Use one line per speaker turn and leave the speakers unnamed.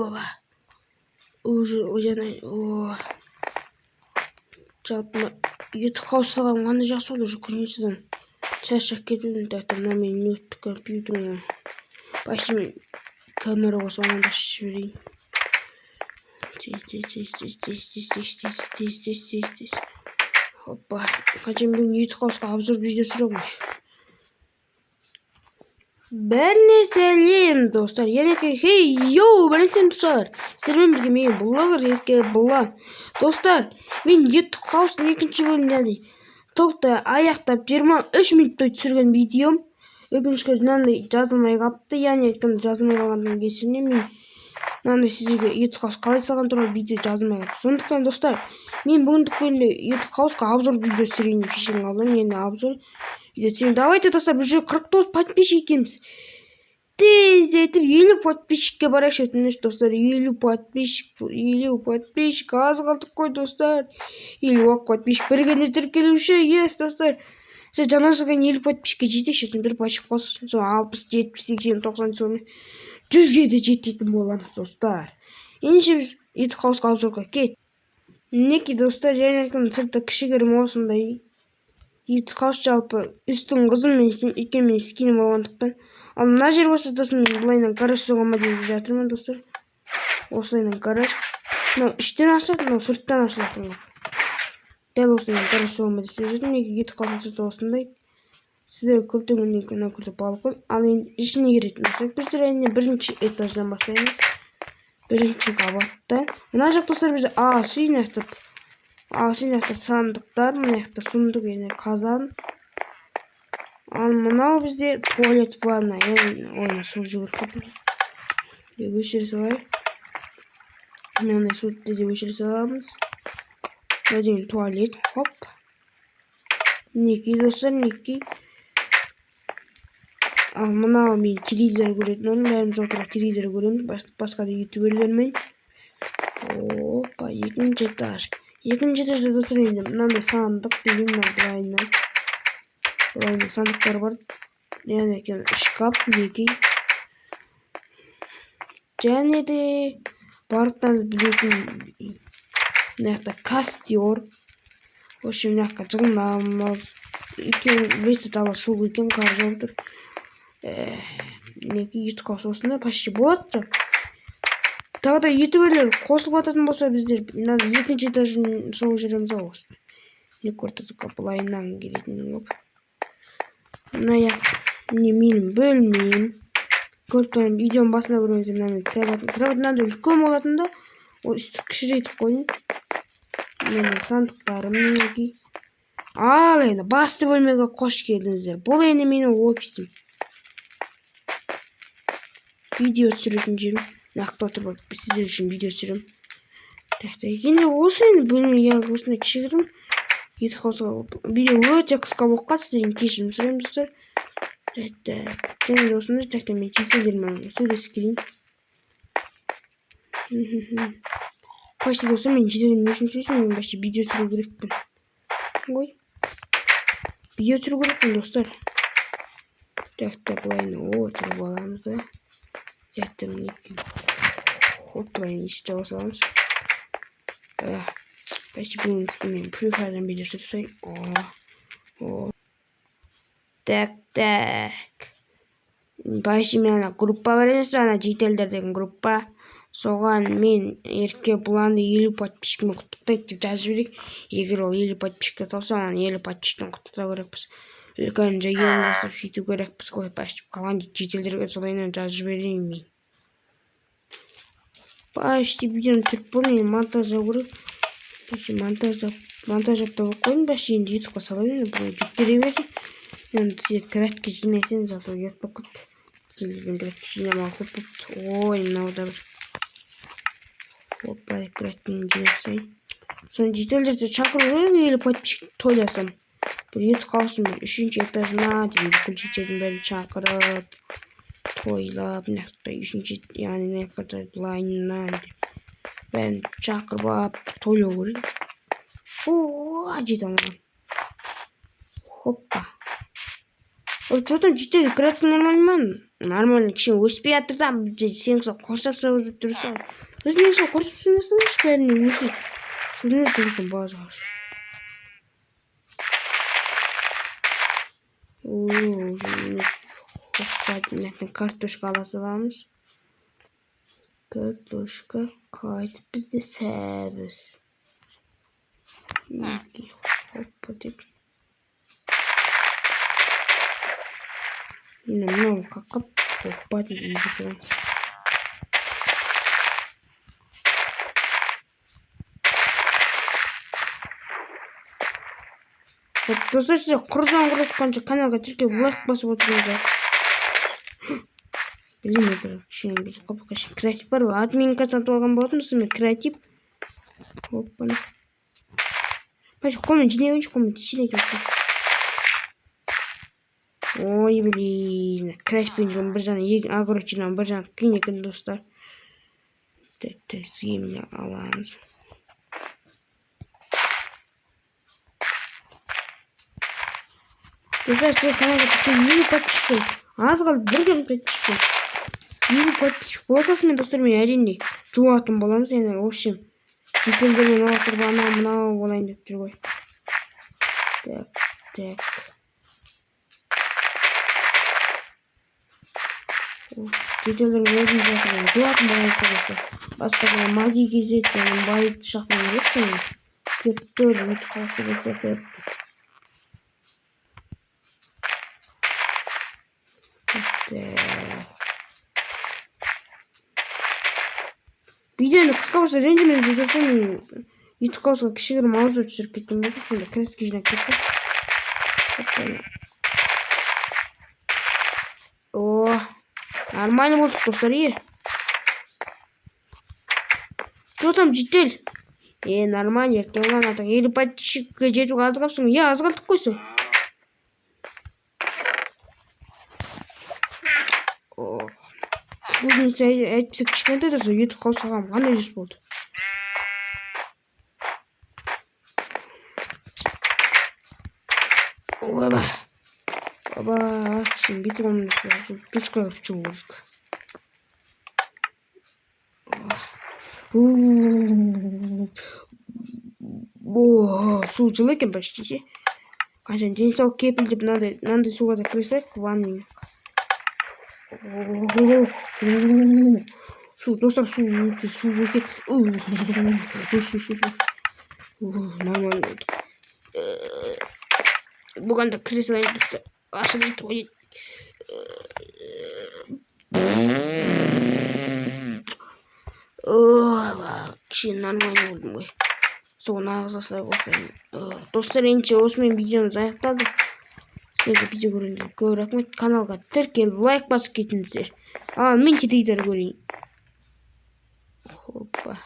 Оба, уже оянай. О, жалпы Ютуб хаус салған қандай жақсы болды. Уже кузницадан шаршап кетіппін. Так, мына менің ноутбук компьютерім. Почти мен камера қосып амандасып жіберейін. Тез, тез, тез, тез, тез, тез, тез, тез, тез, тез, тез, тез. Хоппа. Қанша мен бүгін Ютуб хаусқа обзор видео түсіремін ғой. Бәріне сәлем, достар! Яғни, хей, йоу, бәріне достар, сіздермен бірге мен, блогер Еркебұлан. Достар, мен Ютуб хаустың екінші бөлімін, яғни толықтай аяқтап, 23 минуттай түсірген видеом, өкінішке орай, мынандай жазылмай қалыпты. Яғни айтқанда, жазылмай қалғанның кесірінен мен мынандай сіздерге Ютуб хаус қалай салған туралы видео жазылмай қалыпты. Сондықтан, достар, мен бүгіндік бөлімде Ютуб хаусқа обзор видео түсірейін деп шешім қабылдадым. Енді обзор видео түсіремін. Давайте, достар, біз уже 49 подписчик екенбіз. Тездетіп 50 подписчикке барайықшы, өтініш, достар. 50 подписчик, 50 подписчик, аз қалдық қой, достар. 50 ақ подписчик, бір ғана тіркелуші. Ес, достар, сіз жаңа жылға 50 подписчикке жетейікші. Сосын бір подписчик қоссын, соны 60, 70, 80, 90, сонымен 100-ге де жететін боламыз, достар. Ендеше біз Ютуб хаусқа обзорға кет. Мінекей, достар, және айтқанда, сырты кішігірім осындай Ютуб хаус. Жалпы үстін қызыл мен өйткені менің скинім болғандықтан. Ал мына жер болса, достар, мен былайынан гараж соға ма деп жатырмын, достар. Осылайынан гараж. Мынау іштен ашылады, мынау сырттан ашылады. Дәл осылайынан гараж соға ма десе жатырмын. Неге Ютуб хаустың сырты осындай? Сіздер көптен күннен кейін мына балкон. Ал енді ішіне кіретін болсақ, біз әрине бірінші этаждан бастаймыз, бірінші қабатта. Мына жақ, достар, бізде ас үй. Мына жақта ас үй, мына жақта сандықтар, мына жақта сундук және қазан. Ал мынау бізде туалет, ванна. Ой, мына су жүгіріп кетті, өшіре салайық. Мынандай суды де өшіре саламыз. Мына деген туалет. Хоп, мінекей, достар, мінекей. Ал мынау мен телевизор көретін орын. Бәріміз отырып телевизор көреміз басқа да ютуберлермен. Опа, екінші этаж. Екінші этажда, достар, енді мынандай сандық деген, мына былайынан, былайынан сандықтар бар, яғни екен шкаф. Мінекей, және де барлықтарыңыз білетін мына жақта костер. В общем, мына жаққа жылынамыз. Өйткені білесіздер, дала суық екен, қар жауып тұр. Мінекей, Ютуб хаус осындай почти болады. Тағы да ютуберлер қосылып жататын болса, біздер мына екінші этажын соғып жүреміз ау. Осы не көрдік, былайынан келетін болып. Мына міне менің бөлмем. Көріп тұрған видеоның басында көргеніңіздей, мына менің кроватым. Кровать мынандай үлкен болатын да, ол үсті кішірейтіп қойдым. Міне, сандықтарым, мінекей. Ал енді басты бөлмеге қош келдіңіздер. Бұл енді менің офисім, видео түсіретін жерім. Мына жақта отырып алып сіздер үшін видео түсіремін. Так, енді осы енді бөлме, иә, осындай кішігірім Ютуб хаусқа видео өте қысқа болып қалды, сіздерден кешірім сұраймын, достар. Так, және де осындай. Так, мен жительдермен сөйлесіп келейін. Почти, достар, мен жительдермен не үшін сөйлесемін? Мен вообще видео түсіру керекпін ғой, видео түсіру керекпін, достар. Так, так, былай отырып аламыз да. Так, мінекей. Хоп, былай есік жаба саламыз. Почти бүгін мен Free Fire'дан видео түсіріп. О, о, так, так, почти мен ана группа бар емес пе, ана жительдер деген группа, соған мен Еркебұланды 50 подписчикпен құттықтайды деп жазып жіберейік. Егер ол 50 подписчикке толса, оны 50 подписчиктен құттықтау керекпіз, үлкен жиын жасап, сөйту керекпіз ғой. Почти қалған жительдерге солайынан жазып жіберейін. Мен почти видеоны түсіріп болдым, енді монтаждау керек. Почти монтаждап та болып қойдым. Почти енді Ютубқа сала беремін, бұл жүктеле берсін. Енді графика жинайсың, зато ұят болып кетті. Телевизорден графика жинамау көп болыпты. Ой, мынау да бір. Опа, графиканы жинап тастайын. Соны жительдерді шақыру керек. 50 подписчик тойласам, бір Ютуб хаустың бір үшінші этажына деген бүкіл жительдің бәрін шақырып, тойлап, мына жақта үшінші, яғни мына жақта былайынан деп бәрін шақырып алып тойлау керек. О, жете алмаған. Хоппа. Что там, житель, креатив нормально ма? Нормально, кішкене өспей жатыр да, сен құсап қоршап салып деп тұрсың. Өзің сол қоршап салсаңдаршы, бәріне өседі. Сонымен жүрген база. Картошка ала саламыз. Картошка қайтып бізде сәбіз. Хоппа деп. Енді мынау қақып, хоппа деп үйге саламыз. Хоп, достар, сіздер құрдан құратқанша каналға тіркеліп, лайк басып отырыңыздар. Білмеймін, бір кішкене біз пока креатив бар ғой. Админка сатып алған болатынбыз, сонымен креатив. Оппана. Паш, қолмен жинай қойыңызшы, қолмен жинай кетсін. Ой, блин. Креативпен жүрген бір жағынан егін огород жинау бір жағынан қиын екен, достар. Так, так, земля аламыз. Достар, сіздер каналға тіркеліп, 50 подписчик бол. Аз қалды, бір кем подписчик бол. 50 подписчик бола салсымен, достар, мен әрине жуатын боламыз. Енді, в общем, жительдермен отырып анау мынау болайын деп тұр ғой. Так, так. Жительдермен өзіміз отырып жуатын боламыз, достар. Басқа да Мади кезет, яғни байыт шақыру керек қой. Келіп тұр, өйтіп қалса көрсетіп. Так. Видеоны қысқа болса ренжімеңіздер, достар, мен ютуб хаусқа кішігірім обзор түсіріп кеттім ғой, сонда краска жинап кеттім. О, нормально болдық, достар, е. Что там, житель? Е, нормально, Еркебұлан атаң 50 подписчикке жетуге аз қалыпсың. Е, аз қалдық қой сол. О, көбінесе әйтпесе кішкентай да сол ютуб хаус салғаным қандай дұрыс болды. Оба. Оба, кішкене бүйтіп душқа кіріп шығу керек. О, су жылы екен почти ше. Қанша денсаулық кепілдеп мынандай мынандай суға да кіре салайық ванныйға. Су, достар, су өте су екен. Нормально болдық. Бұған да кіре салайын, достар. Ашылып туалет. Кішкене нормально болдым ғой. Соны ағыза салайық осылай. Достар, ендеше осымен видеомыз аяқталды. Сіздерге видео көргендерге көп рахмет. Каналға тіркеліп, лайк басып кетіңіздер. Ал мен телевизор көрейін. Хоппа.